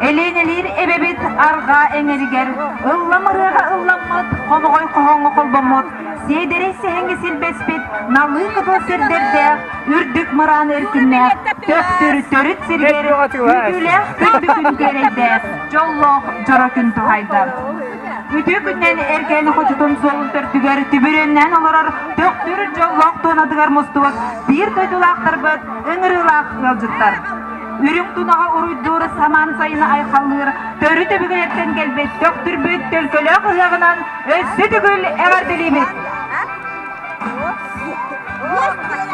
Элиэнэлиир эбэбит арҕаа эҥэригэр ыллам ырыаҕа ылламмыт, хомоҕой хоһооҥҥо холбоммут, сиэдэрэй сэһэҥҥэ силбэспит налыы кытыл сирдэрдээх, үрдүк мыраан эркиннээх, төхтүр төрүт сиригэр күүтүүлээх күндү күн күөрэйдээх, дьоллоох дьоро күн туһайда. Үтүө күннэн Эркээни хочотун суолун төрдүгэр түбүрүөннээн олорор Төхтүр дьоллоох туонатыгар мустубут биир дойдулаахтарбыт, ыҥырыылаах ыалдьыттар. Үрүҥ тунаҕа уруйдуур самаан сайыны айхаллыыр төрүт өбүгэлэртэн кэлбит Төхтүрбүт төлкөлөөх ыһыаҕынан өссө төгүл эҕэрдэлиибит!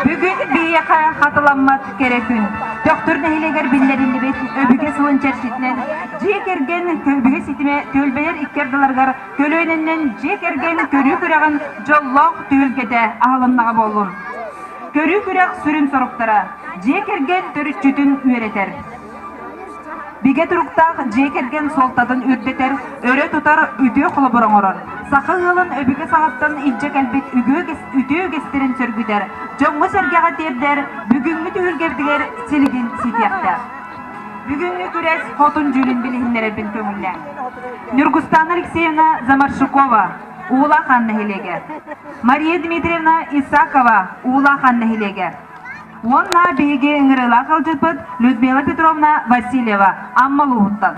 Бүгүн биһиэхэ хатыламмат кэрэ күн. Төхтүр нэһилиэгэр биллэриллибит өбүгэ сылын чэрчитинэн дьиэ кэргэн өбүгэ ситимэ түөлбэлэр икки ардыларыгар көлүөнэннэн дьиэ кэргэн көрүү күрэҕин дьоллоох түһүлгэтэ аһылыннаҕа буоллун. Көрүү күрэх сүрүн соруктара дьиэ кэргэн төрүччүтүн үөрэтэр. Бигэ туруктаах дьиэ кэргэн суолтатын үрдэтэр, өрө тутар үтүө холобур оҥорор, саха ыалын өбүгэ саҕаттан илдьэ кэлбит үтүө үгэстэрин сөргүтэр, дьоҥҥо-сэргэҕэ тиэрдэр бүгүҥҥү түһүлгэбитигэр силигин ситиэхтээх. Бүгүҥҥү күрэс хотун дьүүлүн билиһиннэрэрбин көҥүллээҥ. Ньургустаана Алексеевна Замаршукова, Уулаах нэһилиэгэ. Мария Дмитриевна Исакова, Уулаах нэһилиэгэ. Уонна биһиги ыҥырыылаах ыалдьыппыт Людмила Петровна Васильева Амма улууһуттан.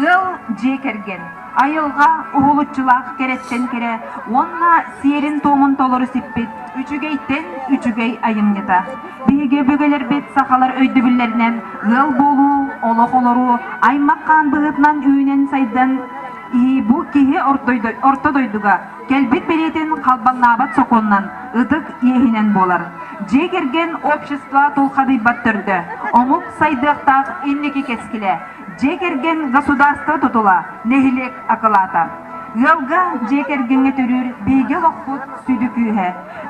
Ыал дьиэ кэргэн, айылҕа уһулуччулаах кэрэттэн кэрэ уонна сиэрин-туомун толору сиппит үчүгэйтэн үчүгэй айымньыта. Биһиги өбүгэлэрбит сахалар өйдөбүллэринэн ыал буолуу, олох олоруу, аймах-хаан быһыытынан үүнэн-сайдан иһии бу киһи орто дойдуга кэлбит бэлиэтин халбаҥнаабат сокуонунан ытык иэһинэн буолар. Дьиэ кэргэн общество тулхадыйбат төрдө, омук сайдыахтаах инники кэскилэ, дьиэ кэргэн государство тутула, нэһилиэк акылаата. Ыалга дьиэ кэргэҥҥэ төрүүр биһиги олохпут сүдү күүһэ,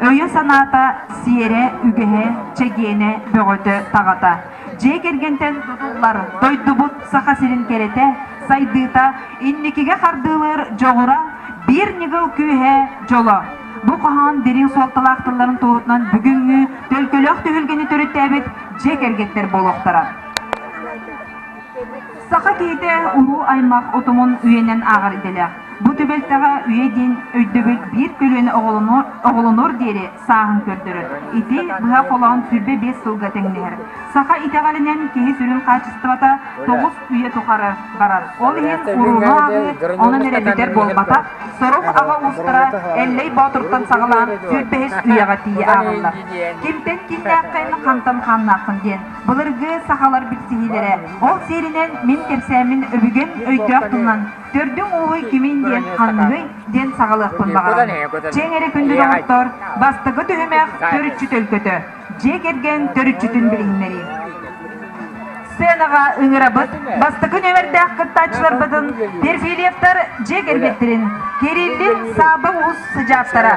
өйө-санаата, сиэрэ, үгэһэ, чэгиэнэ, бөҕөтө-таҕата. Дьиэ кэргэнтэн тутуллар дойдубут Саха сирин кэрэтэ, сайдыыта, инникигэ хардыылыыр дьоҕура, биир ньыгыл күүһэ, дьоло. Бу хоһоон дириҥ суолталаах тылларын туоһутунан бүгүҥҥү төлкөлөөх түһүлгэни төрүттээбит дьиэ кэргэттэр буолуохтара. Саха киһитэ уруу аймах утумун үйэнэн ааҕар идэлээх. Бу түбэлтэҕэ үйэ диэн өйдөбүл биир көлүөнэ оҕолонуор диэри сааһын көрдөрөр. Ити быһа холоон 25 сылга тэҥнэһэр. Саха итэҕэлинэн киһи сүрүн хаачыстыбата тоҕус үйэ тухары барар. Ол иһин урууну ааҕыы онон эрэ бүтэр буолбатах. Сорох аҕа уустара Эллэй Боотуртан саҕалаан сүүрбэһис үйэҕэ тиийэ ааҕаллар. Кимтэн кииннээххин, хантан хааннааххын диэн былыргы сахалар билсиһиилэрэ. Ол сиэринэн мин кэпсээммин өбүгэм өйдөөх тылынан төрдүҥ ууһуй кимин диэн ханныгый диэн саҕалыахпын баҕарабын. Чэҥ эрэ күндү доҕоттор, бастакы түһүмэх төрүччү төлкөтө. Дьиэ кэргэн төрүччүтүн билиһиннэрии. Сценаҕа ыҥырабыт бастакы нүөмэрдээх кыттааччыларбытын Перфильевтар дьиэ кэргэттэрин Кириллин Сааба Уус сыдьааттара.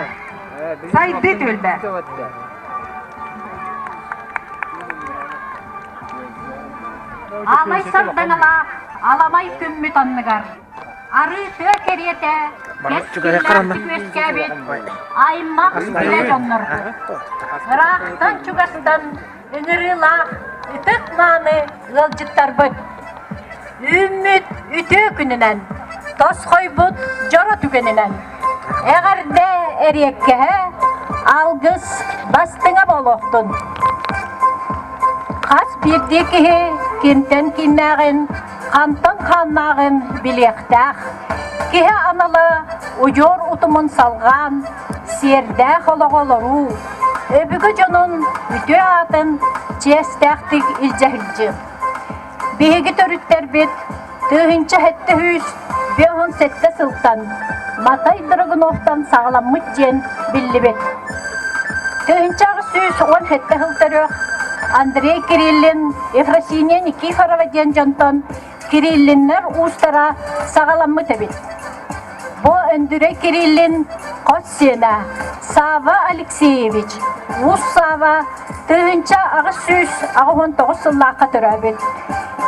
Сайдыы түөлбэ. Аалай сардаҥалаах аламай күммүт анныгар арыы тыа кэриэтэ кэскиллээхтик үөскээбит аймах билэ дьоннорбут ыраахтан-чугастан ыҥырыылаах ытык-мааны ыалдьыттарбыт үүммүт үтүө күнүнэн тосхойбут дьоро түгэнинэн эҕэрдэ эриэккэһэ алгыс бастыҥа буолуохтун хас биирдии киһи кимтэн кииннээҕин хантан хааннааҕын билиэхтээх. Киһи анала удьуор утумун салҕаан, сиэрдээх олоҕу олоруу, өбүгэ дьонун үтүө аатын чиэстээхтик илдьэ сылдьыы. Биһиги төрүттэрбит 1757 сылтан Матай Драгуновтан саҕаламмыт диэн биллибит. 1817 сыл төрүөх Андрей Кириллин, Ефросинья Никифорова диэн дьонтон Кириллиннэр уустара саҕаламмыт эбит. Бу Өндүрэй Кириллин хос сиэнэ Сава Алексеевич Уус Сава 1889 сыллаахха төрөөбүт.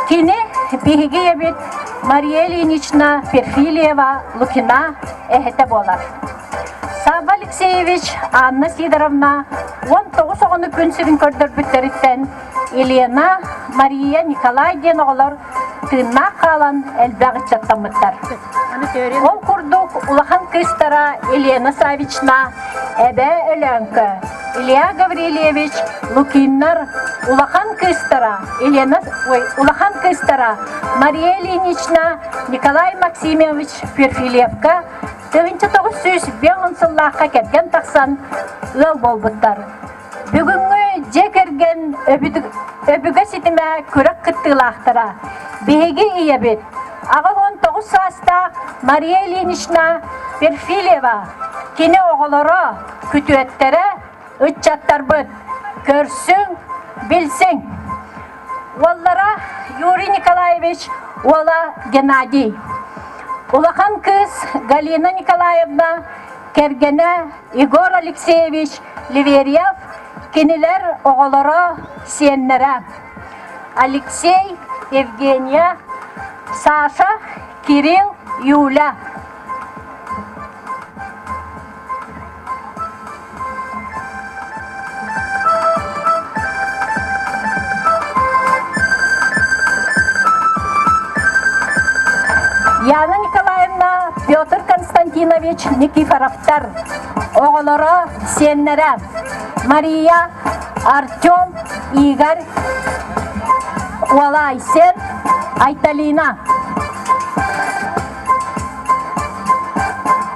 Кини биһиги ийэбит Мария Ильинична Перфильева Лукина эһэтэ буолар. Савва Алексеевич, Анна Сидоровна 19 оҕону күн сирин көрдөрбүттэриттэн Елена, Мария, Николай диэн оҕолор тыыннаах хаалан элбэх ыччаттаммыттар. Ол курдук улахан кыыстара Елена Савична, эбээ Өлөөҥкө, Илья Гаврильевич Лукиннар улахан кыыстара Елена, ой, улахан кыыстара Мария Ильинична Николай Максимович Перфилевка 1905 сыллаахха кэргэн тахсан ыал буолбуттар. Бүгүҥҥү дьиэ кэргэн өбүгэ ситимэ күрэх кыттыылаахтара биһиги ийэбит 89 саастаах Мария Ильинична Перфильева, кини оҕолоро, күтүөттэрэ, ыччаттарбыт көрсүҥ, билсиҥ. Уоллара Юрий Николаевич, уола Геннадий. Улахан кыыс Галина Николаевна кэргэнэ Егор Алексеевич Леверьев, кинилэр оҕолоро, сиэннэрэ Алексей, Евгения, Саша, Кирилл, Юля. Яна Николаевна, Петр Константинович Никифоровтар оҕолоро, сиэннэрэ Мария, Артем, Игорь, уола Айсен, Айталина.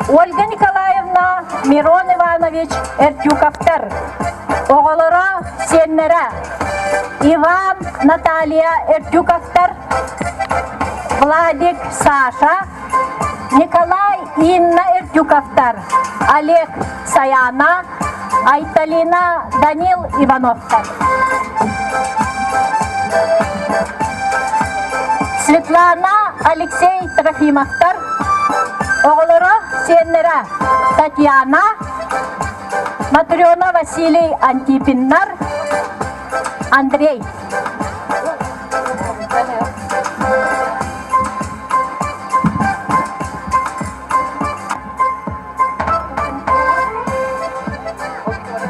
Ольга Николаевна, Мирон Иванович Эртюковтар оҕолоро, сиэннэрэ Иван, Наталья Эртюковтар, Владик, Саша, Николай, Инна Эртюковтар, Олег, Саяна, Айталина, Данил Ивановтар. Светлана, Алексей Трофимовтар, оҕолоро, сиэннэрэ Татьяна, Матрена Василий Антипиннар, Андрей.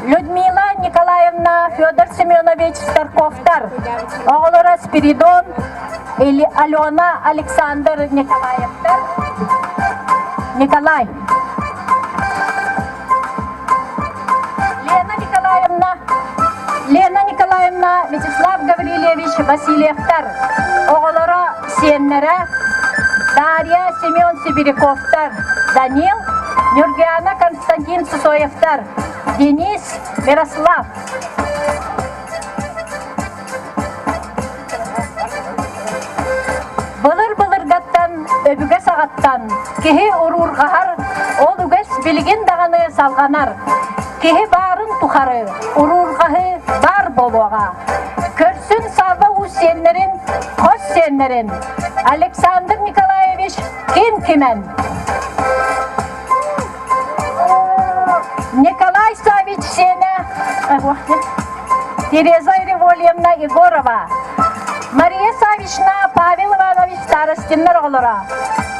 Людмила Николаевна, Федор Семенович Старковтар, оҕолоро Спиридон, или Алена Александр Николаевтар, Николай. Лена Николаевна, Лена Николаевна, Вячеслав Гаврильевич Васильевтар, оҕолоро сиэннэрэ Дарья Семен Сибиряковтар, Данил, Нюргиана Константин Сусоевтар, Денис Мирослав. Былыр-былыргаттан, өбүгэ саҕаттан киһи уруурҕаһар, ол үгэс билигин даҕаны салҕанар. Киһи баарын тухары уруурҕаһыы баар буолуоҕа. Көрсүн Савва Уус сиэннэрин, хос сиэннэрин Александр Николаевич Ким Кимэн Николай Савич сиэнэ Тереза Револьевна Егорова, Мария Савична Павел Иванович Старостиннар оҕолоро,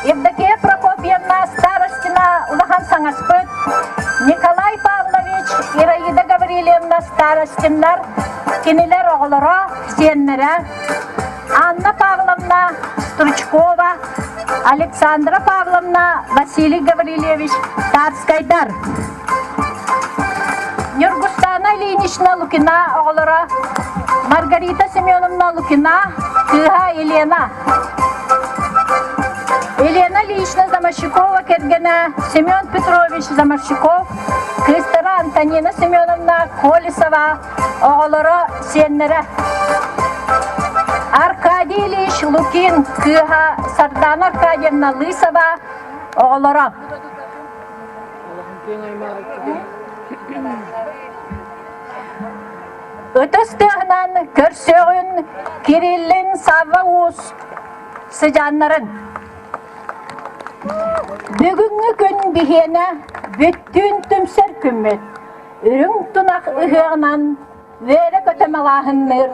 Евдокия Прокопьевна Старостина улахан саҥаспыт, Николай Павлович, Ираида Гаврильевна Старостиннар, кинилэр оҕолоро, сиэннэрэ, Анна Павловна Стручкова, Александра Павловна, Василий Гаврильевич Тарскайдар. Ньургустаана Ильинична Лукина оҕолоро Маргарита Семеновна Лукина, кыыһа Елена. Елена Ильинична Заморщикова кэргэнэ Семен Петрович Заморщиков, кыыстара Антонина Семеновна Колесова, оҕолоро, сиэннэрэ. Аркадий Ильич Лукин кыыһа Сардана Аркадьевна Лысова оҕолоро. Ытыс тыаһынан көрсүөҕүн Кириллин Савва Уус сыдьааннарын. Бүгүҥҥү күн биһиэнэ бүттүүн түмсэр күммүт. Үрүҥ тунах ыһыаҕынан үөрэ-көтө малааһынныыр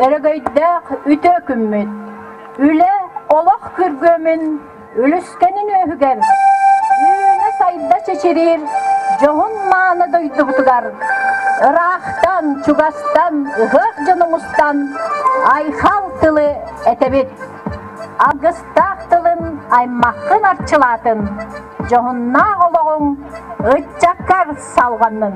өрөгөйдөөх үтүө күммүт. Үлэ олох күргүөмүн үлүскэнин үөһүгэр үүнэ-сайда чэчириир. дьоһун-мааны дойдубутугар ыраахтан, чугастан, ыһыах дьону мустан айхал тылы этэбит. Алгыстаах тылын аймаххын арчылаатын, дьоһуннаах олоҕуҥ ыччаккар салҕаннын.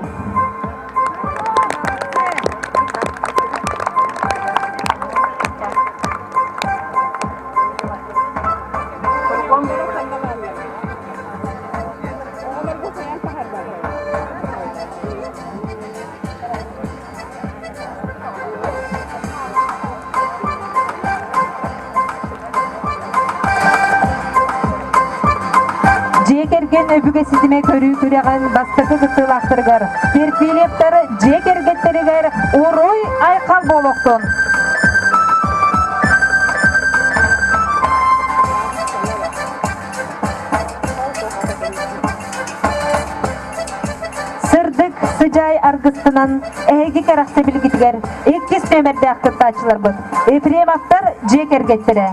Дьиэ кэргэн өбүгэ ситимэ көрүү күрэҕин бастакы кыттыылаахтарыгар Перфильевтар дьиэ кэргэттэригэр уруй айхал буолуохтун! Сырдык сыдьаай аргыстынан эһиги кэрэхсэбилгитигэр иккис нүөмэрдээх кыттааччыларбыт Ефремовтар дьиэ кэргэттэрэ,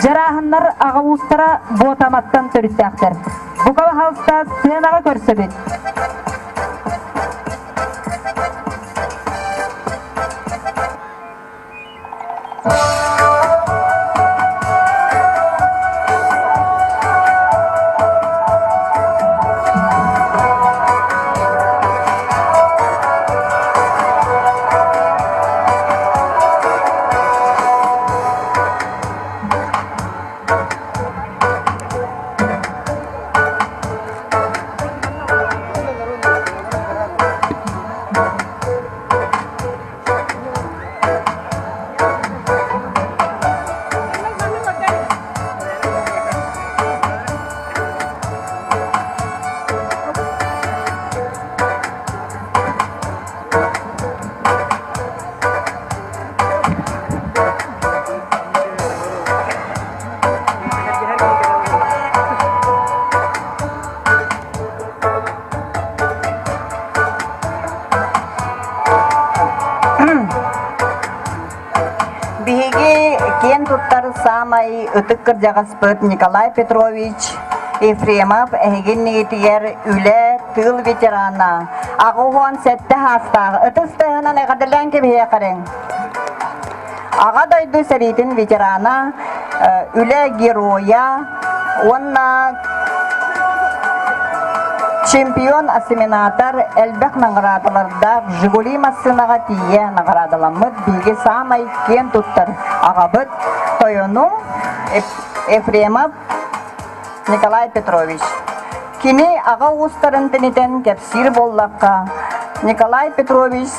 Дьарааһыннар аҕа уустара Буотаматтан төрүттээхтэр. Бука баһаалыста сыанаҕа көрсөбүт. Биһиги киэн туттар саамай ытык кырдьаҕаспыт Николай Петрович Ефремов эһиги иннигитигэр үлэ, тыыл ветерана, 87 саастаах ытыс тыаһынан эҕэрдэлээн кэбиһиэхэриҥ. Аҕа дойду сэриитин ветерана, үлэ геройа уонна чемпион осеменатор элбэх наҕараадалардаах Жигули массыынаҕа тиийэ наҕараадаламмыт биһиги саамай киэн туттар аҕабыт тойонум Ефремов Николай Петрович. Кини аҕа уустарын тэнитэн кэпсиир буоллахха, Николай Петрович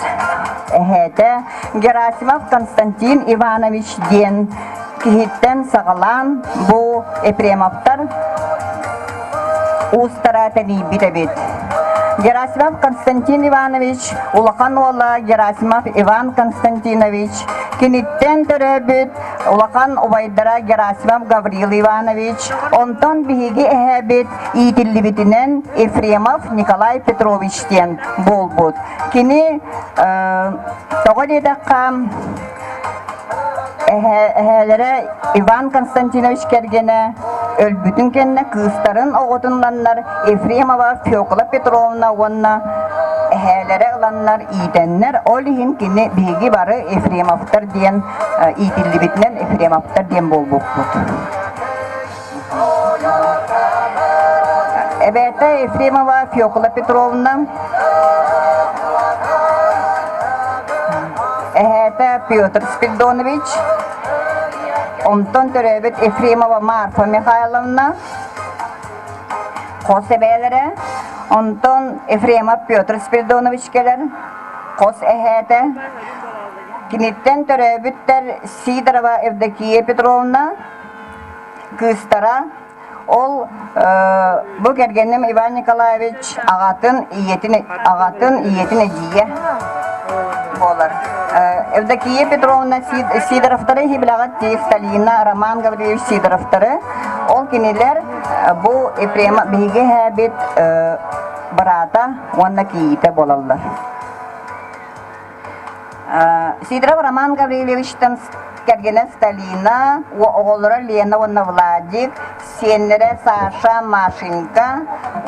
эһээтэ Герасимов Константин Иванович диэн киһиттэн саҕалаан бу Ефремовтар уустара тэнийбит эбит. Герасимов Константин Иванович улахан уола Герасимов Иван Константинович киниттэн төрөөбүт улахан убайдара Герасимов Гаврил Иванович, онтон биһиги эһээбит иитиллибитинэн Ефремов Николай Петрович диэн буолбут. Кини тоҕо диэтэххэ эһээлэрэ Иван Константинович кэргэнэ өлбүтүн кэннэ кыыстарын оҕотун ыланнар Ефремова Фекла Петровна уонна эһээлэрэ ыланнар иитэннэр, ол иһин кини биһиги бары Ефремовтар диэн иитиллибитинэн Ефремовтар диэн буолбуппут. Эбээтэ Ефремова Фекла Петровна, эһээтэ Петр Спиридонович, онтон төрөөбүт Ефремова Марфа Михайловна, хос эбээлэрэ, онтон Ефремов Петр Спиридонович кэлэр, хос эһээтэ, киниттэн төрөөбүттэр Сидорова Евдокия Петровна, кыыстара ол бу кэргэним Иван Николаевич аҕатын ийэтин аҕатын ийэтин эдьиийэ буолар. Евдокия Петровна Сидоровтары иһи билэҕит Сталина Роман Гаврильевич Сидоровтары. Ол кинилэр бу Ефрема биһиги эһээбит быраата уонна кийиитэ буолаллар. Сидоров Роман Гаврильевичтан. кэргэнэ Сталина, оҕолоро Лена уонна Владик, сиэннэрэ Саша, Машенька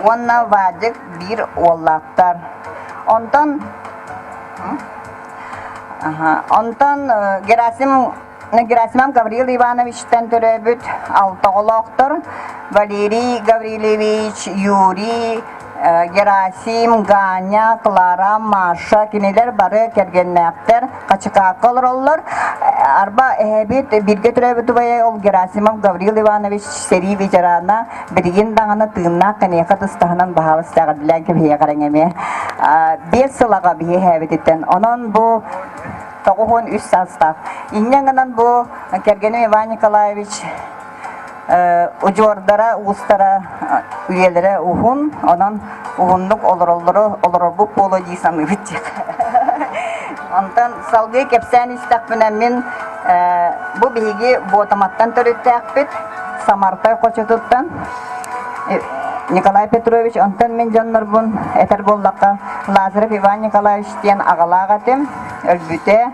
уонна Вадик биир уоллаахтар. Онтон Онтон Герасим Герасимов Гаврил Ивановичтан төрөөбүт алта оҕолоохтор Валерий Гаврильевич, Юрий, Герасим, Ганя, Клара, Маша кинилэр бары кэргэннээхтэр, Хачыкаакка олороллор. Арба эһэбит бииргэ төрөөбүт убайа ол Герасимов Гаврил Иванович сэрии ветерана билигин даҕаны тыыннаах киниэхэ тыстаһынан баһаалыста эҕэрдэлээн кэбиһиэҕэрэҥ эмиэ. Биэс сыл аҕа биһи эһээбититтэн. Онон бу 93 саастаах. Инньэ гынан бу кэргэним Иван Николаевич удьуордара, уустара үйэлэрэ уһун, онон уһуннук олороллоро олорорбут буолуо дии саныыбыт диэх. Онтон салгыы кэпсээн истэхпинэ мин бу биһиги Буотаматтан төрүттээхпит, Самартай хочотуттан Николай Петрович, онтон мин дьоннорбун этэр буоллахха Лазарев Иван Николаевич диэн аҕалаах этим, өлбүтэ.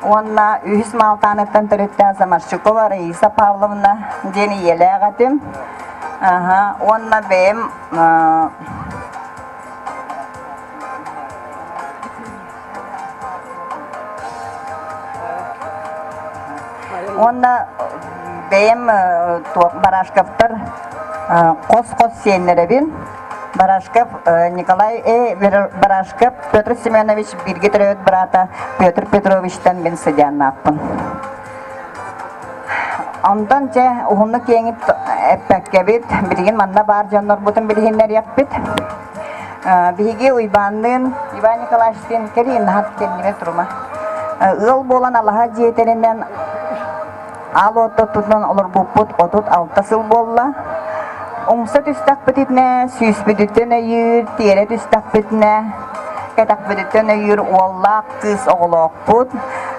Уонна үһүс Маалтааныттан төрүттээх Замарщикова Раиса Павловна диэн ийэлээх этим. Аха, уонна бэйэм Уонна бэйэм туох Барашковтар хос-хос сиэннэрэбин. Барашков Николай Барашков Петр Семенович бииргэ төрөөбүт быраата Петр Петровичтан мин сыдьааннаахпын. Онтон дьэ уһуннук киэҥит эппэккэбит, билигин манна баар дьоннорбутун билиһиннэриэхпит. Биһиги Уйбаанныын Иван Николаевичтыын кэлиин наһаа кэннибэр турума. Ыал буолан алаһа дьиэтэринэн аал уоттутунан олорбуппут 36 сыл буолла. Умса түстэхпитинэ, сүүспүтүттэн өйүүр, тиэрэ түстэхпитинэ, кэтэхпититтэн өйүүр уоллаах кыыс оҕолоохпут.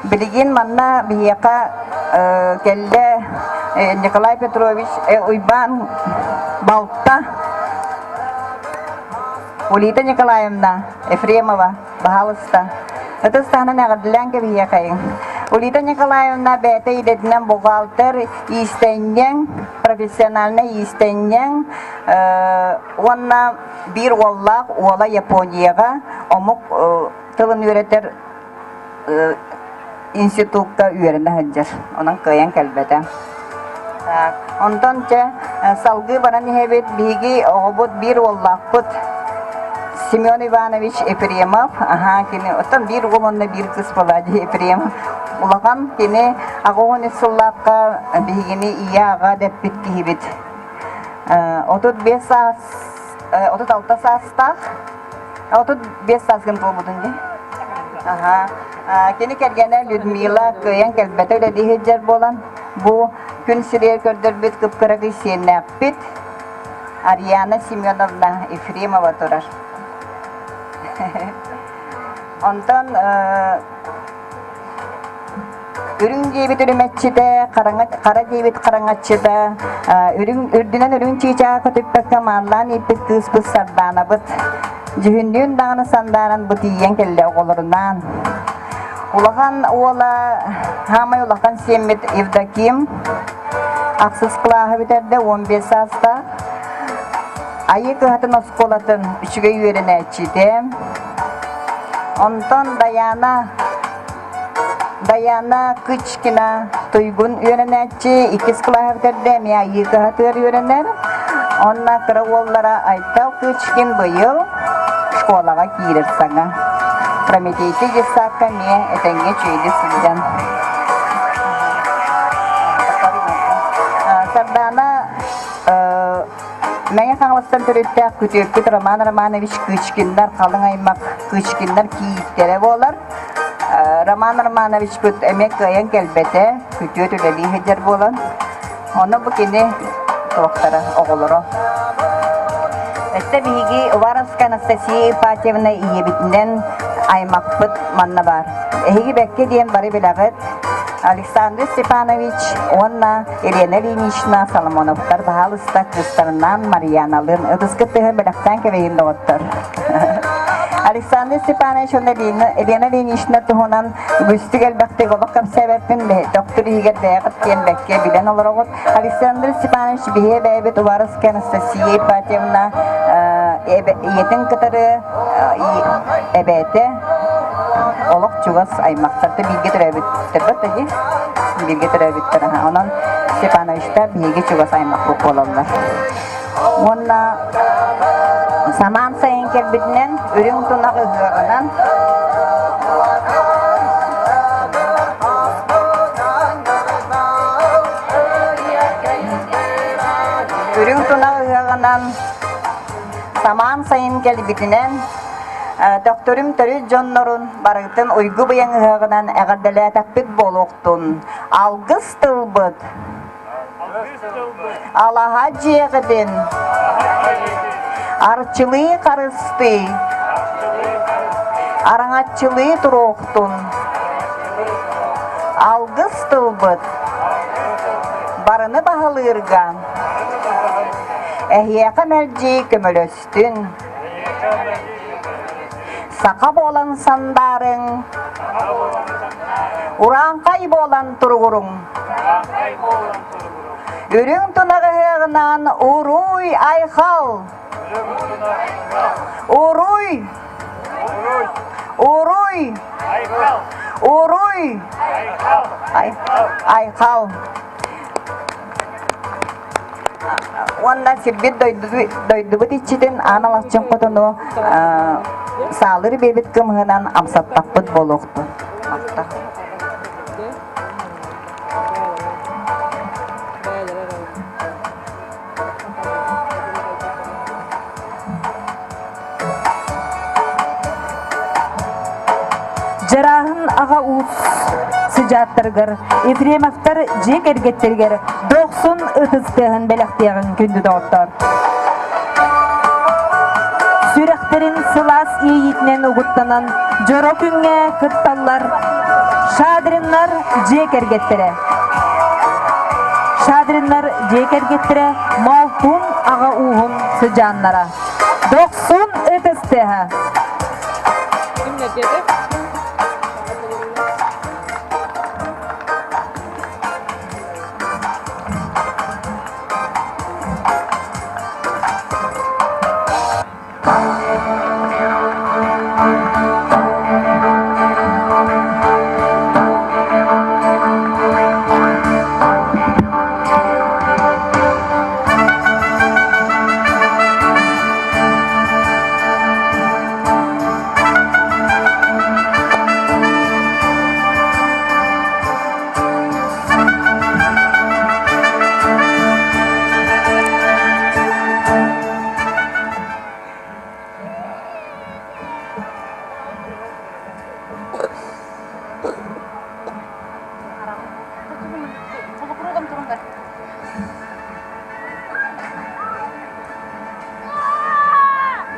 Билигин манна биһиэхэ кэллэ Николай Петрович Уйбаан балта Улита Николаевна Ефремова, баһаалыста. Ытыс таһынан эҕэрдэлээн кэбиһиэхэйиҥ. Улита Николаевна бэйэтэ идэтинэн бухгалтер, иистэнньэҥ, профессиональнай иистэнньэҥ уонна биир уоллаах уола Японияҕа омук тылын үөрэтэр институкка үөрэнэ сылдьар. Онон кыайан кэлбэтэ. Так, онтон чэ салгыы баран иһэбит. Биһиги оҕобут биир уоллаахпыт Семен Иванович Ефремов. Аха, кини оттон биир уол уонна биир кыыс Владимир Ефремов. Улахан кини 83 сыллаахха биһигини ийэ-аҕа дэппит киһибит. 35 саас, 36 саастаах 35 сааскын туолбутун дии. Аха. Кини кэргэнэ Людмила кыайан кэлбэтэ үлэлии сылдьар буолан, бу күн сиригэр көрдөрбүт кып-кыракый сиэннээхпит Ариана Семеновна Ефремова турар. Онтон Үрүҥ диэбит үрүмэччитэ, хараҥа, хара диэбит хараҥаччыта, үрүҥ, үрдүнэн үрүҥ чыычааҕы көтүппэккэ маанлаан ииппит кыыспыт Сардаанабыт. Дьүһүннүүн даҕаны сандааран бу тиийэн кэллэ оҕолорунаан. Улахан уола, хаамай улахан сиэммит Евдоким ахсыс кылааһы бүтэрдэ, 15 саастаах. Айыы кыһатын оскуолатын үчүгэй үөрэнээччитэ. Онтон Дайаана Даяна Кычкина туйгун үөрэнээччи, иккис кылааһы бүтэрдэ, эмиэ Айыы кыһатыгар үөрэнэр. Онно кыра уоллара Айтал Кычкин быйыл школаҕа киирэр саҥа. Прометейти детсадка эмиэ этэҥҥэ үчүгэйдик сылдьан. Сардаана Мэҥэ Хаҥаластан төрүттээх күтүөппүт Роман Романович Кычкиннар халыҥ аймах Кычкиннар кийииттэрэ буолар. Роман Романовичпыт эмиэ кыайан кэлбэтэ, күтүөт үлэлии сылдьар буолан. Ону бу кини туохтара, оҕолоро. Өссө биһиги Уваровская Анастасия Ипатьевна ийэбитинэн аймахпыт манна баар. Эһиги бэккэ диэн бары билэҕит. Александр Степанович уонна Елена Ильинична Соломоновтар баһаалыста кыыстарынаан Марьяналыын ытыскыт тыһы бэлэхтээн кэбиһин доҕоттор. Александр Степанович уонна Елена Ильинична туһунан үгүстүк элбэхтик олох кэпсээбэппин, төхтүр иһигэр бэйэҕит диэн бэккэ билэн олороҕут. Александр Степанович биһиэ бэйэбит Уваровская Анастасия Ипатьевна ийэтин кытары эбээтэ олох чугас аймахтарта бииргэ төрөөбүттэр дии бииргэ төрөөбүттэр онон Степановичтар биһиги чугас аймахпыт буолаллар уонна самаан сайын кэлбитинэн үрүҥ тунах ыһыаҕынан Үрүҥ тунах ыһыаҕынан самаан сайын кэлбитинэн Төхтөрүм төрүт дьоннорун барытын уйгу быйаҥ ыһыаҕынан эҕэрдэлээтэхпит буолуохтун. Алгыс тылбыт Алаһа дьиэҕитин арчылыы харыстыы араҥаччылыы туруохтун. Алгыс тылбыт барыны баһылыырга эһиэхэ мэлдьи көмөлөстүн. Саха буолан сандаарыҥ, урааҥхай буолан туругуруҥ. Үрүҥ тунах ыһыаҕынан уруй айхал! Уруй! Уруй! Уруй! Айхал! Уонна сирбит дойдубут иччитин Аан Алахчын хотону саалыр биэбит кымыһынан амсаттахпыт буолуохтун. Махтал. Дьарааһын аҕа уус сыдьааттарыгар Ефремовтар дьиэ кэргэттэригэр дохсун ытыс тыаһын бэлэхтиэҕиҥ күндү доҕоттор. Сүрэхтэрин сылаас иэйиитинэн угуттанан дьоро күҥҥэ кытталлар Шадриннар дьиэ кэргэттэрэ. Шадриннар дьиэ кэргэттэрэ Моолтун аҕа ууһун сыдьааннара. Дохсун ытыс тыаһа.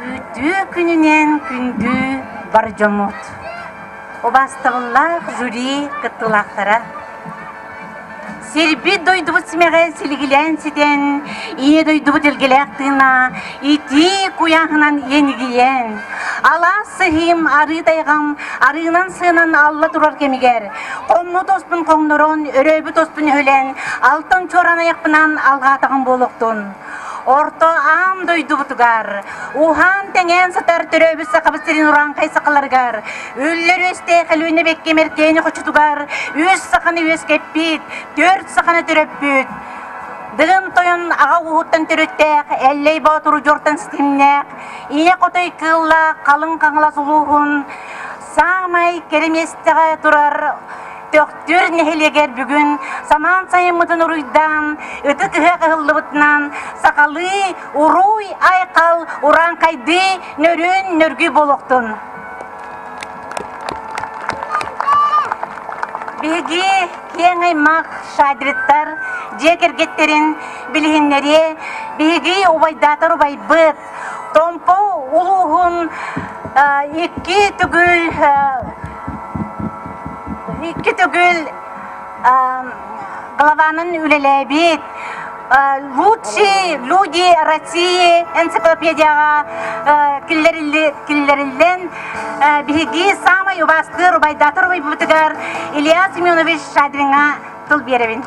Үтүө күнүнэн күндү бар дьоммут! Убаастабыллаах жюри кыттыылаахтара! Сирбит дойдубут симэҕэ силигилээн ситэн, ийэ дойдубут илгэлээх тыына итии куйааһынан иэнигийэн, алаас сыһыым арыы тайҕам арыынан сыанан алла турар кэмигэр, хоммут оспун хоҥнорон, өрөөбүт оспун өһүлэн, алтан чуораан айахпынан алҕаатаҕым буолуохтун. Орто аан дойдубутугар, уһаан-тэҥээн сытар төрөөбүт Сахабыт сирин урааҥхай сахаларыгар, үллэр үөстээх Өлүөнэ Бэккэ Мэркээни хочотугар үс саханы үөскэппит, түөрт саханы төрөппүт, Дыгын Тойон аҕа ууһуттан төрүттээх, Эллэй Боотур удьуортан ситимнээх, Ийэ Хотой кыыллаах Халыҥ Хаҥалас улууһун саамай кэрэ миэстэҕэ турар Төхтүр нэһилиэгэр бүгүн самаан сайыммытын уруйдаан, ытык ыһыах ыһыллыбытынан сахалыы уруй-айхал, урааҥхайдыы нөрүөн нөргүй буолуохтун! Биһиги киэҥ аймах шадриттар дьиэ кэргэттэрин билиһиннэриэ, биһиги убайдаатар убайбыт, Томпо улууһун икки төгүл икки төгүл главанын үлэлээбит. Лучшие люди России энциклопедияҕа киллэриллэн биһиги саамай убаастыыр убайдаатар убайбытыгар Илья Семенович Шадриҥҥа тыл биэрэбин.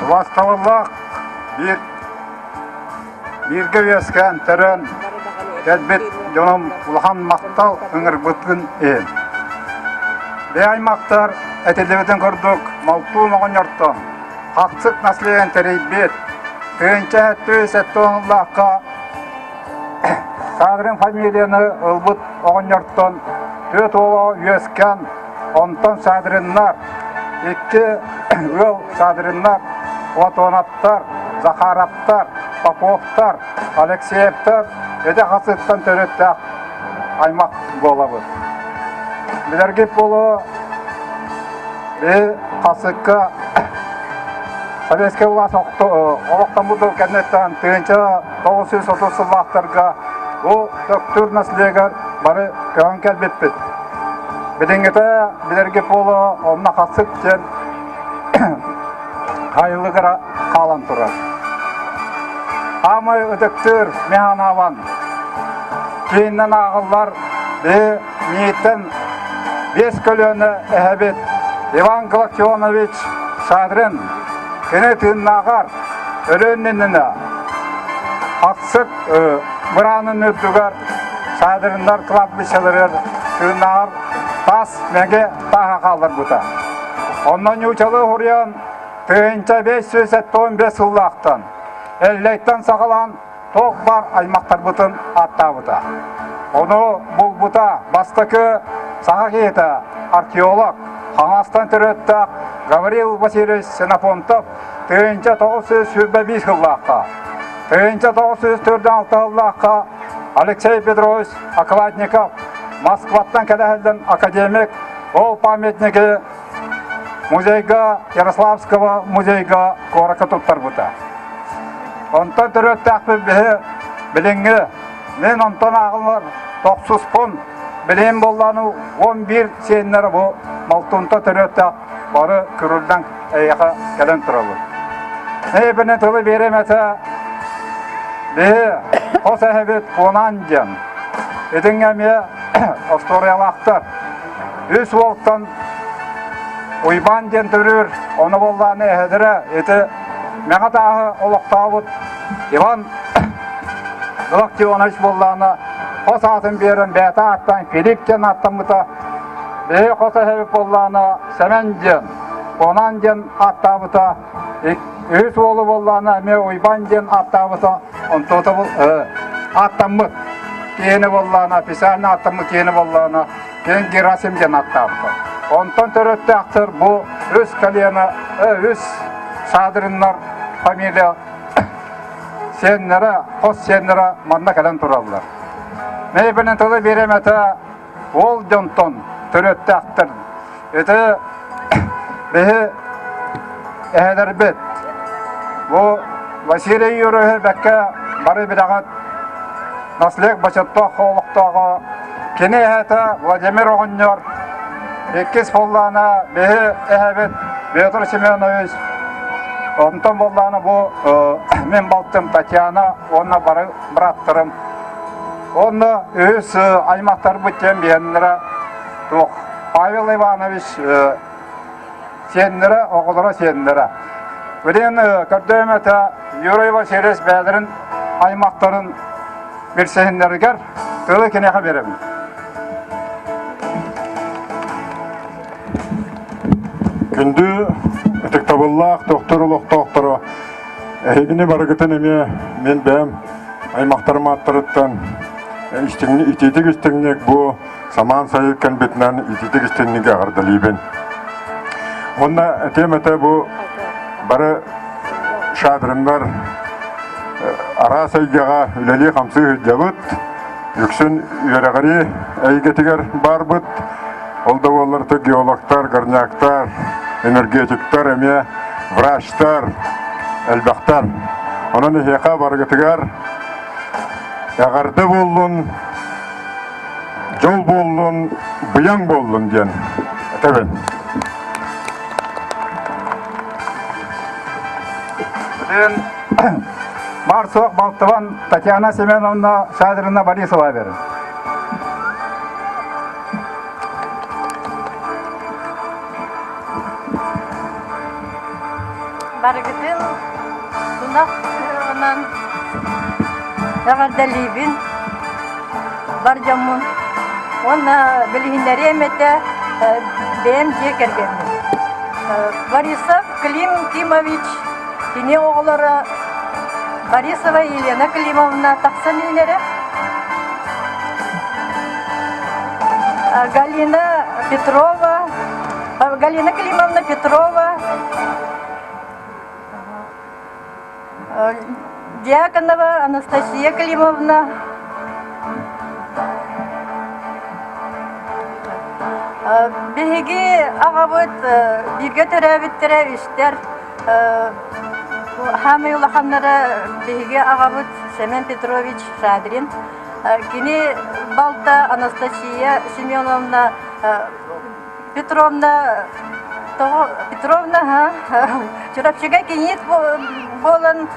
Убаастабыллаах биир Бииргэ үөскээн, төрөөн кэлбит дьонум улахан махтал ыҥырбытын иһин. Бэйэ аймахтар этиллибитин курдук Малтуун оҕонньортон хахсык наследиен тэрийбит тыһыынча сэттэ уонлаахха Садрин фамилияны ылбыт оҕонньортон түөрт уола үөскээн, онтон Садриннар, икки ыал Садриннар, Платоновтар, Захаровтар, Поповтар, Алексеевтар эдэ хасыттан төрүттээх аймах буолабыт. Билэргит буолуо, би хасыкка Советскай власть олохтоммут кэнниттэн 1930 сыллаахтарга бу Төктүр наслегар бары көһөн кэлбиппит. Билиҥҥитэ билэргит буолуо, онно хасык диэн хайылыгара хаалан турар. Аамай ытыктыыр механаван кииннэн ааҕыллар би мииттэн биэс көлүөнэ эһэбит Иван Галактионович Шадрин кини тыыннааҕар өлүөн иннинэ хахсык быраанын үрдүгэр Шадриннар кладбищеларыгар тыыннааҕар таас мэгэ тааһа хаалларбыта. Онно ньуучалы уһуруйан 1575 сыллаахтан Эллэйтэн саҕалаан туох баар аймахтарбытын ааттаабыта. Ону булбута бастакы саха киһитэ археолог, Хаҥастан төрүттээх Гаврил Васильевич Ксенофонтов 1925 сыллаахха, 1946 сыллаахха Алексей Петрович Окладников Москваттан кэлэһэллэн академик ол памятнигы музейга Ярославского музейга куоракка туттарбыта. Онтон төрүөттээхпит биһи билиҥҥи мин онтон ааҕыллар тохсуспун билигин буоллааны 11 сиэннэрэ бу Малтунта төрүөттээх бары күрүллэн эйиэхэ кэлэн турабыт. Эйбини тылы биэрэм этэ биһи хос эһэбит Куонаан диэн. Итинҥэ эмиэ остуоруйалаахтар. Үс уолтан Уйбаан диэн төрүүр, ону буоллааны эһэлэрэ ити Мэҥэ тааһы олохтообут Иван Галактионович буоллаана хос аатын биэрэн бэйэтэ ааттаан Филипп диэн ааттаммыта. Биһи хос эһэбит буоллаана Сэмэн диэн, Куонаан диэн ааттаабыта. Үһүс уолу буоллаана эмиэ Уйбаан диэн ааттаабыта. Онтуота ааттаммыт киһини буоллаана, официально ааттаммыт киһини буоллаана Киэн Герасим диэн ааттаабыта. Онтон төрөттөөхтөр бу үс колено, үс Садриннар фамилия сиэннэрэ, хос сиэннэрэ манна кэлэн тураллар. Мейбинен тылы биэрэм этэ ол дьонтон төрөттөөхтөр. Ити биһи эһэлэрбит бу Василий Юрьевич бэккэ бары билэҕит наслег бочоттоох олохтооҕо кини эһэтэ Владимир оҕонньор иккис буоллаана биһи эһэбит Петр Семенович онтон буоллаана бу мин балтым Татьяна уонна бары бырааттарым уонна үһүс аймахтарбыт диэн биһэннэрэ туох Павел Иванович сиэннэрэ, оҕолоро сиэннэрэ. Билигин көрдөйүм этэ Юрий Васильевич бэйэлэрин аймахтарын билсиһиннэригэр тылы киниэхэ биэрэбин. Күндү ытыктабыллаах тохтор олохтоохторо, эһигини барыгытын эмиэ мин бэйэм аймахтарым ааттарыттан итиитик истиҥник бу самаан сайын кэлбитинэн итиитик истиҥник эҕэрдэлиибин. Уонна этиэм этэ бу бары шадриннар араас эйгэҕэ үлэлии-хамсыы сылдьабыт. Үксүн үөрэҕирии эйгэтигэр баарбыт. Ол да буоллар геологтар, горняктар, энергетиктар эмиэ врачтар элбэхтэр. Онон эһиэхэ барыгытыгар эҕэрдэ буоллун, дьол буоллун, быйаҥ буоллун диэн этэбин. Билигин баар-суох балтыбан Татьяна Семеновна Шадрина Борисова берин. Барыгытын тунах ыһыаҕынан эҕэрдэлиибин бар дьоммун уонна билиһиннэриэм этэ бэйэм дьиэ кэргэммин. Борисов Клим Кимович кини оҕолоро Борисова Елена Климовна тахсан иһинэрэ. Галина Петрова Галина Климовна Петрова, Дьяконова Анастасия Климовна, Биһиги аҕабыт бииргэ төрөөбүттэрэ үстэр. Хаамай улаханнара биһиги аҕабыт Семен Петрович Шадрин. Кини балта Анастасия Семеновна Петровна тоҕо Петровна Чурапчыга киниит буолан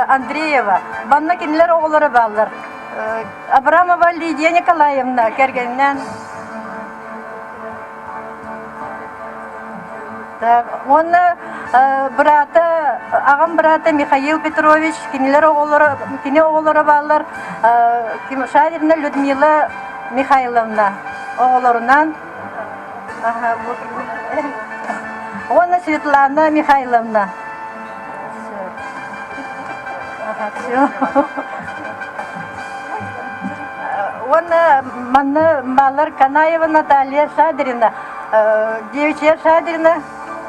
Андреева. Манна кинилэр оҕолоро бааллар. Абрамова Лидия Николаевна кэргэнинэн Так, уонна быраата, аҕам быраата Михаил Петрович, кинилэр оҕолоро, кини оҕолоро бааллар Шарина Людмила Михайловна оҕолорунан Уонна Светлана Михайловна. Уонна манна бааллар Канаева Наталья Шадрина, девичья Шадрина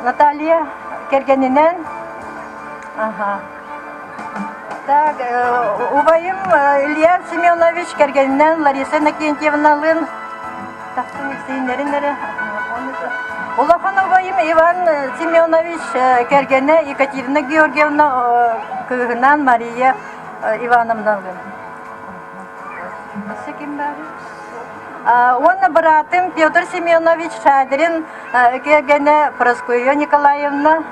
Наталья кэргэнинэн. Ага. Так, убайым Илья Семенович кэргэнинэн Лариса Иннокентьевналыын Тахсан илсиһиннэрин эрэ. Улахан убайым Иван Семенович кэргэнэ Екатерина Георгиевна кыыһынаан Мария Ивановналыын. Өссө ким баарый? Уонна быраатым Петр Семенович Шадрин кэргэнэ Прасковья Николаевна.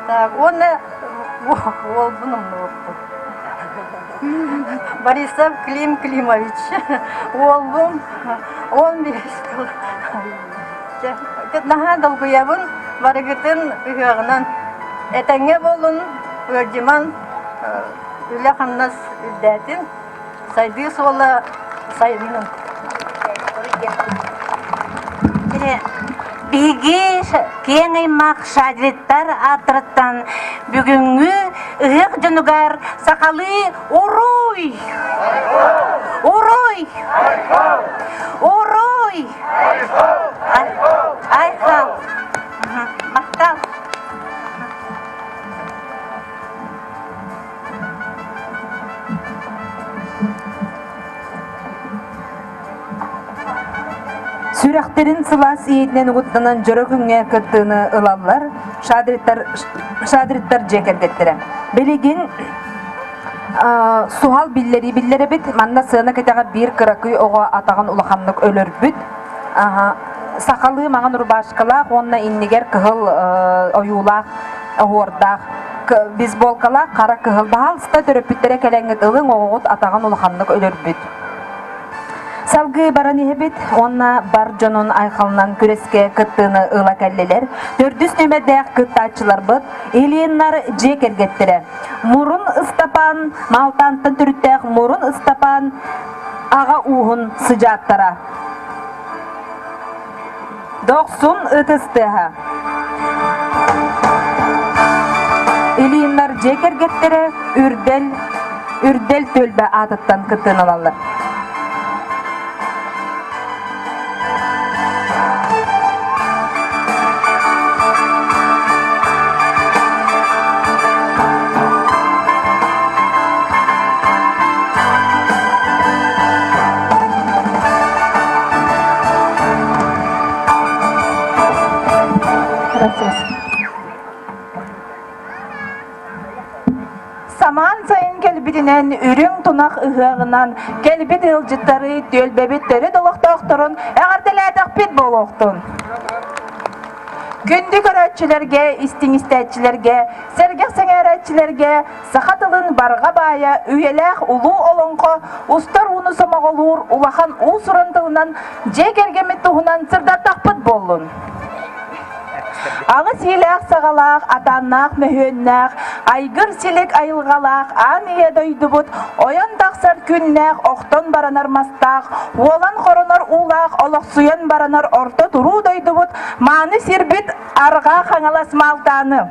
Так, уонна уолбун умнубуппун. Борисов Клим Климович. Уолбум 15 сыл. Наһаа долгуйабын, барыгытын ыһыаҕынан. Этэҥҥэ буолун, ыалдьыман, үлэ-хамнас үрдээтин, сайдыы суола сайыннын. Биһиги киэҥ аймах Шадриттар ааттарыттан бүгүҥҥү ыһыах дьонугар сахалыы Уруй! Уруй! Уруй! Айхал! Махтал! Сүрэхтэрин сылаас иитинэн угуттанан дьоро күҥҥэ кыттыыны ылаллар Шадриттар, Шадриттар дьиэ кэргэттэрэ. Билигин суһал биллэрии биллэрэбит. Манна сыана кэтэҕэр биир кыракый оҕо атаҕын улаханнык өлөрбүт. Сахалыы маҥан рубашкалаах уонна иннигэр кыһыл ойуулаах оһуордаах бейсболкалаах хара кыһыл баһаалыста төрөппүттэрэ кэлэҥҥит ылыҥ оҕоҕут атаҕын улаханнык өлөрбүт. Салгыы баран иһэбит уонна бар дьонун айхалынан күрэскэ кыттыыны ыла кэллилэр. Төрдүс нүөмэрдээх кыттааччыларбыт Ильиннар дьиэ кэргэттэрэ. Мурун Ыстапаан, Маалтаантан төрүттээх Мурун Ыстапаан аҕа ууһун сыдьааттара. Дохсун ытыс тыаһа. Ильиннар дьиэ кэргэттэрэ Үрдэл Үрдэл түөлбэ аатыттан кыттыыны ылаллар. Самаан сайын кэлбитинэн үрүҥ тунах ыһыаҕынан кэлбит ыалдьыттары түөлбэбит төрүт олохтоохторун эҕэрдэлээтэхпит буолуохтун. Күндү көрөөччүлэргэ, истиҥ истээччилэргэ, сэргэх сэҥээрээччилэргэ саха тылын барҕа баайа үйэлээх улуу олоҥхо устар ууну сомоҕолуур улахан уус-уран тылынан дьиэ кэргэммит туһунан сырдаттахпыт буоллун. Аҕыс иилээх-саҕалаах, атааннаах мөһүөннээх, айгыр-силик айылҕалаах аан ийэ дойдубут ойон тахсар күннээх, охтон баранар мастаах, уолан хоронор уулаах, олохсуйан баранар орто туруу дойдубут мааны сирбит Арҕаа Хаҥалас Маалтааны.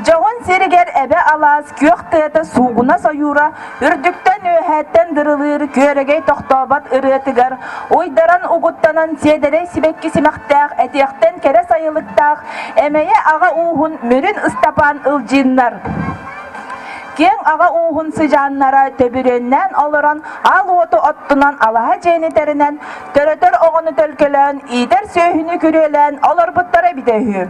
Дьоһун сиригэр эбэ алаас күөх тыата суугунас ойуура үрдүктэн үөһээттэн дырылыыр күөрэгэй тохтообот ырыатыгар уйдаран угуттанан сиэдэрэй сибэкки симэхтээх этиэхтэн кэрэ сайылыктаах эмэйэ аҕа ууһун Мүрүн Ыстапаан Ылдьыыннар Киэҥ аҕа ууһун сыдьааннара төбүрүөннээн олорон аал уоту оттунан алаһа дьиэни тэринэн төрөтөр оҕону төлкөлөөн иитэр сүөһүнү күрүөлээн олорбуттара эбитэ үһү.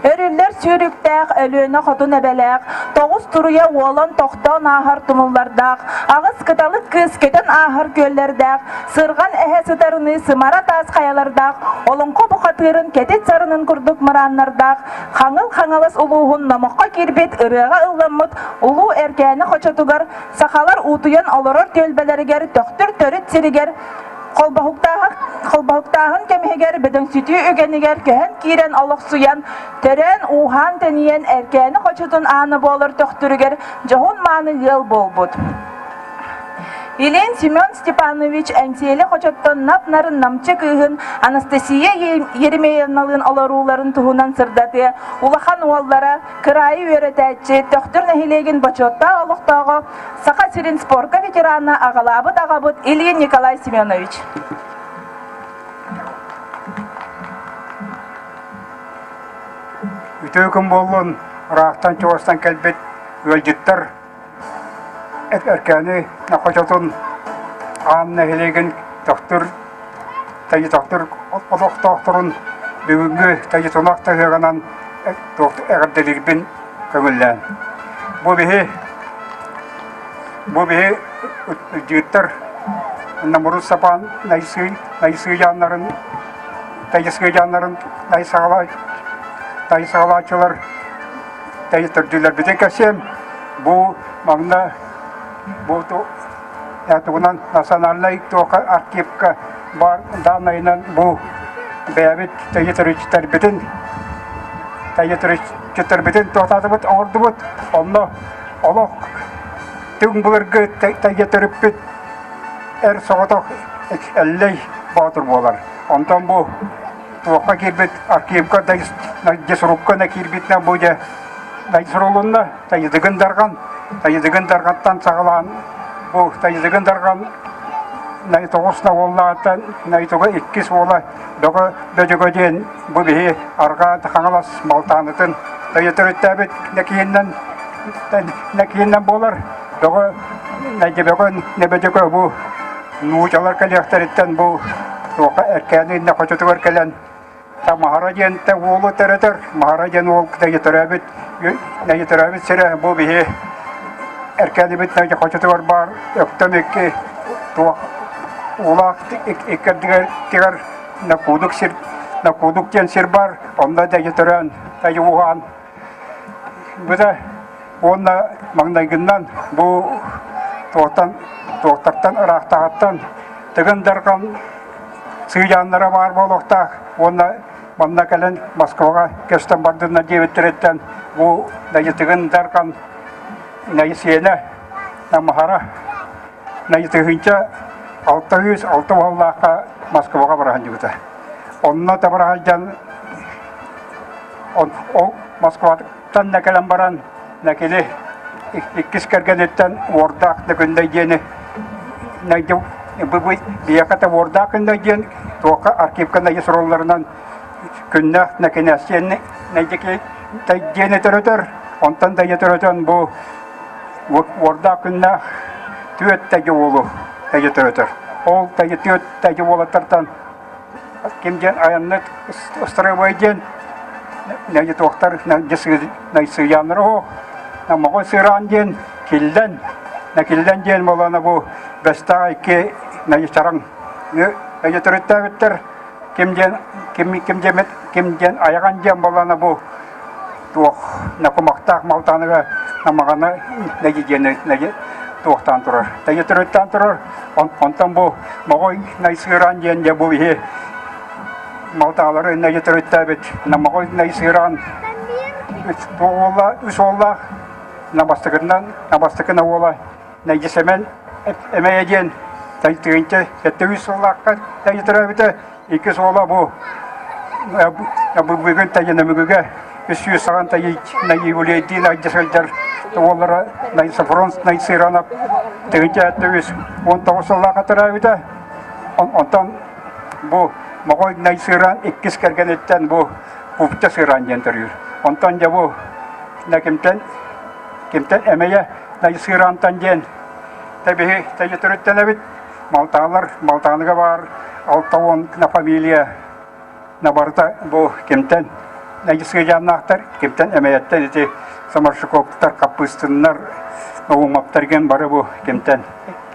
Өрүллэр сүүрүктээх, Өлүөнэ хотун эбэлээх, тоҕус туруйа уолан тохтоон ааһар тумуллардаах, аҕыс кыталык кыыс көтөн ааһар күөллэрдээх, сырҕан эһэ сытарыныы сымара таас хайалардаах, олоҥхо бухатыырын кэтит сарынын курдук мырааннардаах, Хаҥыл Хаҥалас улууһун номоххо киирбит ырыаҕа ылламмыт Улуу Эркээни хочотугар сахалар уутуйан олорор түөлбэлэригэр Төхтүр төрүт сиригэр Холбоһуктааһын кэмигэр бөдөҥсүтүү үгэнигэр көһөн киирэн олохсуйан, төрөөн-ууһаан тэнийэн Эркээни хочотун аана буолар Төхтүрүгэр дьоһун-мааны ыал буолбут. Ильин Семен Степанович Эҥсиэли хочоттон нап-нарын намчы кыыһын Анастасия Еремеевналыын олорууларын туһунан сырдатыа улахан уоллара, кыраайы үөрэтээччи, Төхтүр нэһилиэгин бочуоттаах олохтооҕо Саха сирин спорка ветерана аҕалаабыт аҕабыт Ильин Николай Семенович. Үтүө күн буоллун, ыраахтан чугастан кэлбит ыалдьыттар Эркээни хочотун аан нэһилиэгин Төхтүр Тайытохтур олохтоохторун бүгүҥҥү Тайытунах таһыаҕынан эҕэрдэлиирбин көҥүллээн. Бу биһи бу биһи ыдьыыттар Намурус Сапаан Найсыйааннарын Тайысыйааннарын Тайсаҕалааччылар төрдүлэрбитин кэпсиэм. Бу манна бу тугунан национальнай туоха архивка баар дааннайынан бу бэйэбит тайытырычтарбытын тайытырычтарбытын туохтаатыбыт оҥордубут. Онно олох түҥ былыргы тайытырыппыт эр соҕотох Эллэй Боотур буолар. Онтон бу туохха киирбит архивка да сурукка да киирбитинэн бу дьэ сурулунна Тайдыгын Дарҕан Тайдыгын Дарҕантан саҕалаан бу Тайдыгын Дарҕан тоҕус уоллаахтан Найтуга иккис уола Бөҕө Бөдьөгө диэн бу биһи арҕаа Хаҥалас Малтаанытын тайы төрүттээбит нэкииннэн нэкииннэн буолар Бөҕө Найдебөҕө Небөдьөгө бу нуучалар кэлиэхтэриттэн бу туохха Эркээни иннэ хочотугар кэлэн Маһара диэн уолу төрөтөр. Маһара диэн уол төрөөбүт төрөөбүт сирэ бу биһи Эркээдибит хочотугар баар Өктөм икки туох уулаах икки ардыгар Накуудук сир Накуудук диэн сир бар онно дэйи төрөөн дэйи ууһаан быта уонна маҥнайгынан бу туохтан туохтартан ыраахтааҕыттан Тыгын Дархан сыдьааннара баар буолуохтаах уонна манна кэлэн Москваҕа көстөн бардыннар диэбиттэриттэн бу Найытыгын Дархан Найысиэнэ Намаһара Найытыһынча 606 уоллаахха Москваҕа бараһандьыбыта. Онно да бараһалдьан ол Москваттан да кэлэн баран Нэкили иккис кэргэниттэн Уордаах Дөгүннэй диэни биһиэхэ Уордаах Күннэй диэн туохха архивка найы сурулларынан күннээх Нэкинээс диэн диэни төрөтөр онтон да төрөтөн бу Уордаах Күннээх түөрт тэги уолу тэги төрөтөр ол тэги түөрт тэги уолаттартан Ким диэн айанныт ыстарабыай диэн туохтар сыыйааннар оһо Моҕой сыраан диэн киллэн киллэн диэн буолана бу бэстээх икки чараҥ төрүттээбиттэр. Ким диэн ким ким диэмит ким диэн айаҕан диэн буоллаҕына бу туох накумахтаах малтааныга намаҕаны нэги диэни нэги туохтаан турар. Тэги төрүттээн турар. Онтон бу моҕой найсыыраан диэн дьэ бу иһи малтаалары нэги төрүттээбит намаҕой найсыыраан уола үс уоллаах набастыкынан набастыкына уола Нэйдьи Сэмэн эмэйэ диэн тыһыынча 73 сыллаахха тэйи төрөөбүтэ. Иккис уола бу бүгүн Тайынамыгыга 300 саҕан Найюлейдиин айдьа сылдьар уоллара Найсафрон Найсыранов тыһыынча 719 сыллаахха төрөөбүтэ. Онтон бу Моҕой Найсыран иккис кэргэниттэн бу Купта Сыран диэн төрүүр. Онтон дьэ бу кимтэн кимтэн эмэйэ Найсырантан диэн тэбиһи тэйи төрүттэнэбит. Малтаалар Малтааныга баар 60 на фамилия на барыта бу кимтэн Найсыдьааннаахтар, кимтэн Эмэйэттэн ити Самаршиковтар, Хаппыыстыннар, Наумовтар ген бары бу кимтэн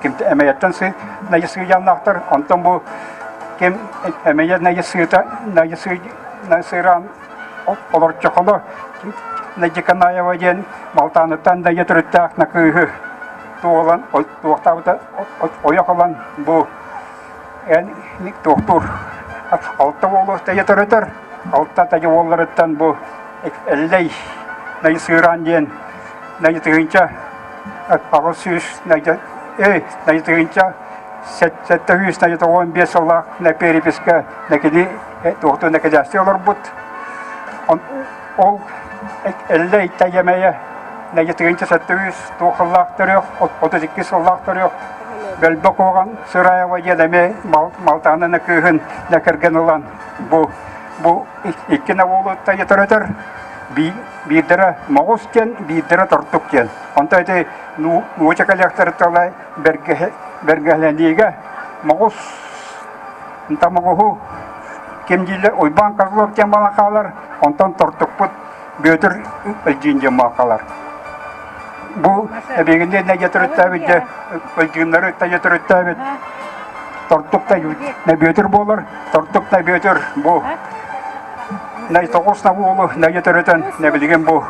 кимтэн Эмэйэттэн сы Найсыдьааннаахтар. Онтон бу ким Эмэйэ Найсыта Найсы Найсыран олорчохоло Надиканаева диэн Малтааныттан да төрүттээх накыыһы туолан туохтаабыта ойох ылан бу эн туохтуур алта уолу тэйэ төрөтөр алта тайы уолларыттан бу Эллэй Найсыыраан диэн Найытыһынча 800 Найытыһынча 795 сыллаах на переписка накини туохтуу накидээсти олорбут Ол Эллэй Тайамэйэ 1973 туох сыллаах төрүөх, 32 сыллаах төрүөх Бөлбө Куоҕан Сыраева диэн эмиэ Малтаананы кыыһын да кэргэн ылан бу бу икки уолу төрөтөр биирдэрэ Моҕус диэн, биирдэрэ Тортук диэн. Онто ити нууча кэлиэхтэртала бэргэһэлэниигэ Моҕус Моҕуһу ким дииллэр Уйбаан Козлов диэн балан хаалар, онтон тортукпут Бүөтүр Ылдьыын диэн хаалар. Бу эбиэгинни нэгэ төрүттээбит дьэ Ылдьыыннары тэйэ төрүттээбит Тортук та Бүөтүр буолар, Тортук та Бүөтүр бу най тоҕус на уолу нэгэ төрөтөн нэбилигин бу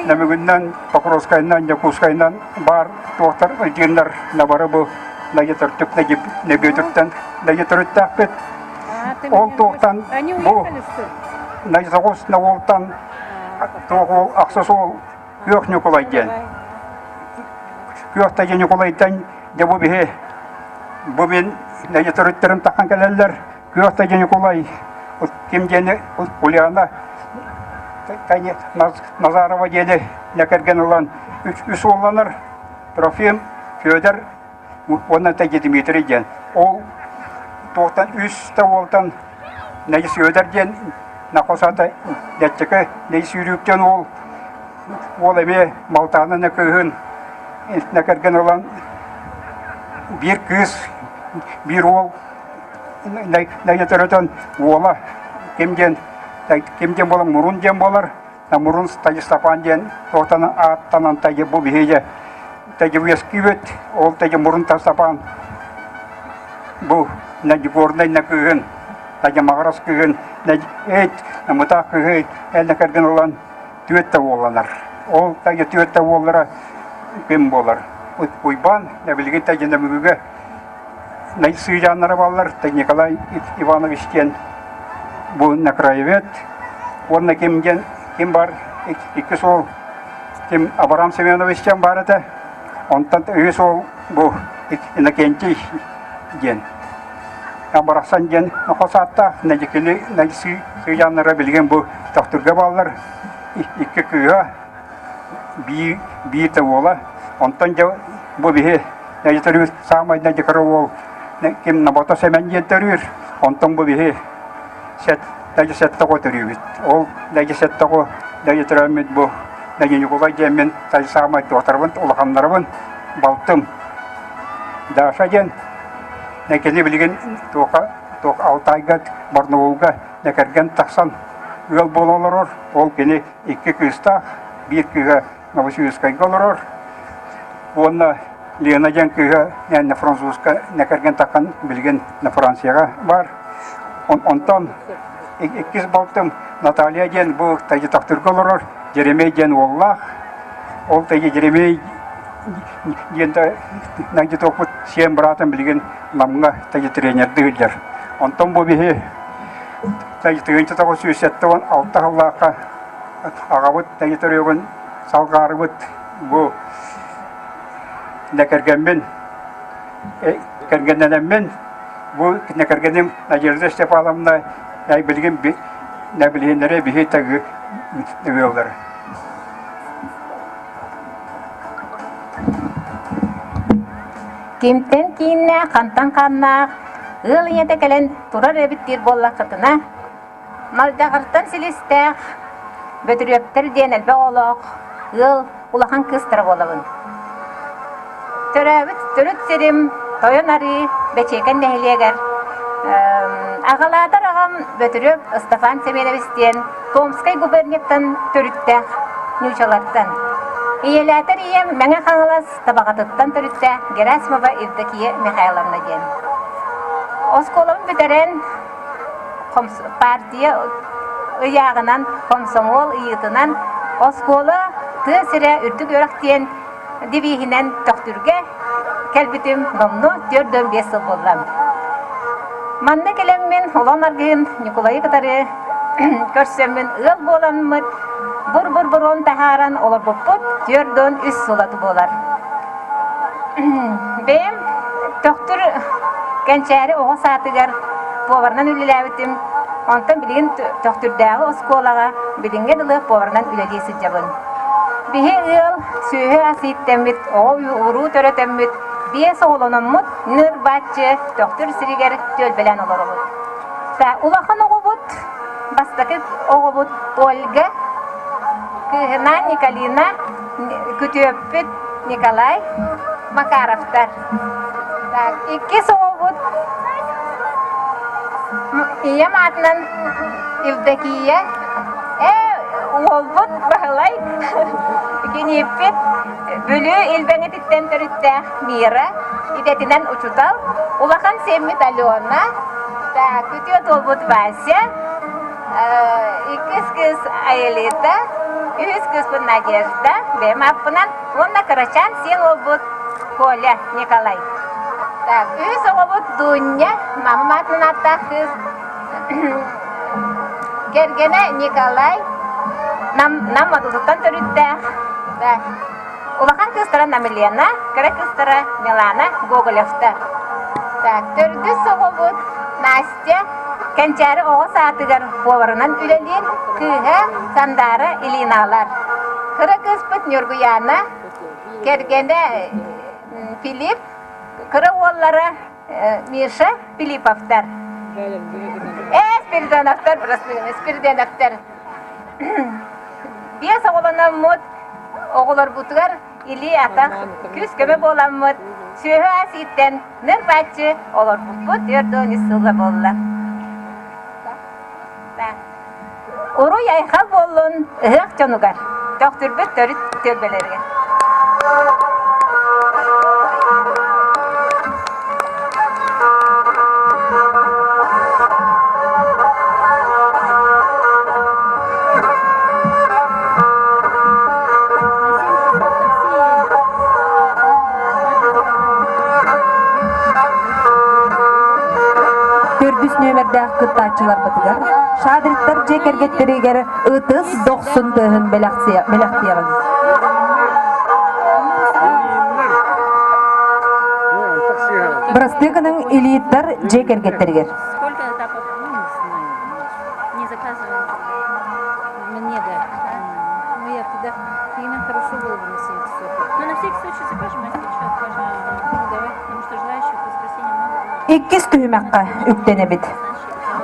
Нөмүгүннэн, Покровскайынан, Дьокуускайынан баар туохтар Ылдьыыннар набары бу нэгэ төртүк Бүөтүртэн нэгэ төрүттээхпит. Ол туохтан бу Найсоҕус Науолтан туох уол ахсыс уол Күөх Ньукулай диэн. Күөх Тайа Ньукулайтан дьэ бу биһи бу мин нэйэ төрүттэрим таххан кэлэллэр. Күөх Тайа Ньукулай ким диэни Ульяна Назарова диэни кэргэн ылан үс уолланар Трофим, Федор уонна Тэги Дмитрий диэн. Ол туохтан үс да уолтан Нэгис Үөдэр диэн нахосата Дэччэкэ Нэгис Сүүрүүк диэн уол уол эмиэ Малтаананы кыыһын кэргэн ылан биир кыыс биир уол нэгэ төрөтөн уола ким диэн ким диэн буолан Мурун диэн буолар Мурун Стадистапан диэн туохтан ааттанан тайы бу биһиги тайыбыаскыыбыт ол тайы Мурун Тастапан бу Надигорнай на кыыһын тайы Маҕарас кыыһын эт мытаах кыыһы эллэ кэргэн ылан түөрт да уолланар ол тайы түөрт да уоллара ким буолар Уйбаан билигин тайы Сыдьааннара бааллар Николай Иванович диэн бу краевед уонна ким диэн ким бар иккис уол ким Абрам Семенович диэн баар этэ онтон үһүс уол бу Иннокентий диэн Барахсан диэн хос ааттаах Нэдьикили сыдьааннара билигин бу Төхтүргэ бааллар икки кыыһа биир биир да уола. Онтон дьэ бу биһи нэдьэ төрүүр саамай нэдьэ кыра уол ким Набото Сэмэн диэн төрүүр. Онтон бу биһи сэт нэдьэ сэттэ оҕо төрүүбүт. Ол нэдьэ сэттэ оҕо нэдьэ төрөөммүт бу нэдьэ Ньукулай диэммин саамай туохтарбын улаханнарыбын балтым Даша диэн кини билигин туоха туох Алтайга Барнаулга кэргэн тахсан ыал буола олорор. Ол кини икки кыыстаах, биир кыыһа Новосибирскайга олорор уонна Лена диэн кыыһа на французка кэргэн таххан билигин на Францияҕа баар. Онтон иккис балтым Наталья диэн бу Тайдитахтырга олорор Дьэримэй диэн уоллаах. Ол Тайди Дьэримэй диэн Найдитоппут сиэн быраатым билигин Намҥа Тайди тренердыы сылдьар. Онтон бу биһи 1976 сыллаахха аҕабыт Тайди төрүөҕүн салҕаарыбыт бу кэргэммин кэргэннэнэммин бу кэргэним Надежда Степановна билигин билиһиннэри биһи ыаллар. Кимтэн кииннээх, хантан хааннаах ыал ийэтэ кэлэн турар эбит диир буоллаххытына, Малдьаҕартан силистээх Бөтүрүөптэр диэн элбэх оҕолоох ыал улахан кыыстара буолабын. Төрөөбүт төрүт сирим Тойон Арыы Бэчиэкэн нэһилиэгэр аҕалаатар аҕам Бөтүрүөп Ыстапаан Семенович диэн Томскай губернияттан төрүттээх ньуучалартан. Ийэлээтэр ийэм Мэҥэ Хаҥалас Табаҕатыттан төрүттээх Герасимова Евдокия Михайловна диэн. Оскуолабын бүтэрэн партия ыйааҕынан, хомсомуол ыйыытынан оскуола тыа сирэ үрдүк үөрэх диэн девиһинэн Төхтүргэ кэлбитим номнуо 45 сыл буолла. Манна кэлэммин Улан Аргыын Ньукулайы кытары көрсөммүн ыал буоламмыт бур-бур-буруон таһааран олорбуппут 43 сыл буолар. Бэйэм Төхтүр Кэнчээри оҕо саатыгар поварынан үлэлээбитим. Онтон билигин Төхтүрдээҕи оскуолаҕа билиҥҥэ дылы поварынан үлэлии сылдьабын. Биһи ыал сүөһү-ас ииттэммит, оҕо уруу төрөтөммүт, биэс оҕолономмут ныр-бааччы Төхтүр сиригэр түөлбэлээн олоробут. Улахан оҕобут, бастакы оҕобут Ольга, кыыһынаан Николина, күтүөппүт Николай Макаровтар. Так, иккис оҕобут ийэм аатынан Евдокия, ээ, уолбут Баһылай, кинииппит Бүлүү Илбэҥэтиттэн төрүттээх Мира, идэтинэн учутал, улахан сиэммит Алена, так, күтүөт уолбут Вася, иккис кыыс Аэлита, үһүс кыыспыт Надежда, бэйэм ааппынан, уонна кырачаан сиэн уолбут Коля Николай. Так, үһүс оҕобут Дуня, мамам аатынан ааттаах кыыс, кэргэнэ Николай, Нам, Нам Модутуттан төрүттээх. Так, улахан кыыстара Намилена, кыра кыыстара Милана Гоголевтар. Так, төрдүс оҕобут Настя Кэнчээри оҕо саатыгар поварынан үлэлиир кыыһа Сандаара Ильиналар. Кыра кыыспыт Ньургуйаана, кэргэнэ Филипп, кыра уоллара Миша Филипповтар. Ээ, Спиридоновтар, Спиридоновтар. Биэс оҕолономмут оҕолорбутугар илии-атах күүс-көмө буоламмыт, сүөһү-ас ииттэн ныр-бааччы олорбуппут 43 сыла буолла. Уруй-айхал буоллун ыһыах дьонугар, төхтүрбүт төрүт түөлбэлэригэр. Төрдүс нүөмэрдээх кыттааччыларбытыгар Шадриктар дьиэ кэргэттэригэр ытыс дохсун тыаһын бэлэхтиэҕиҥ. Бырастыы гыныҥ Ильиттар дьиэ кэргэттэригэр. Не заказывала. Мне да. Ну я туда. И нам хорошо было бы на 7 часов. Ну на всякий случай закажем, а если что, откажем. Ну давай, потому что желающих в воскресенье много. Иккис түһүмэххэ үктэнэбит.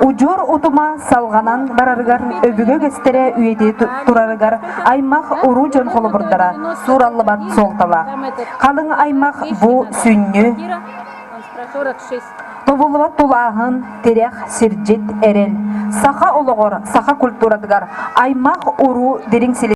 Удьуор утума салҕанан барарыгар, өбүгэ үгэстэрэ үйэтии турарыгар аймах уруу дьон холобурдара суураллыбат суолталаах. Халыҥ аймах бу сүнньү Тобуллубат тулааһын, тирэх, сирдьит, эрэл. Саха олоҕор, саха культуратыгар аймах уруу дириҥ сили.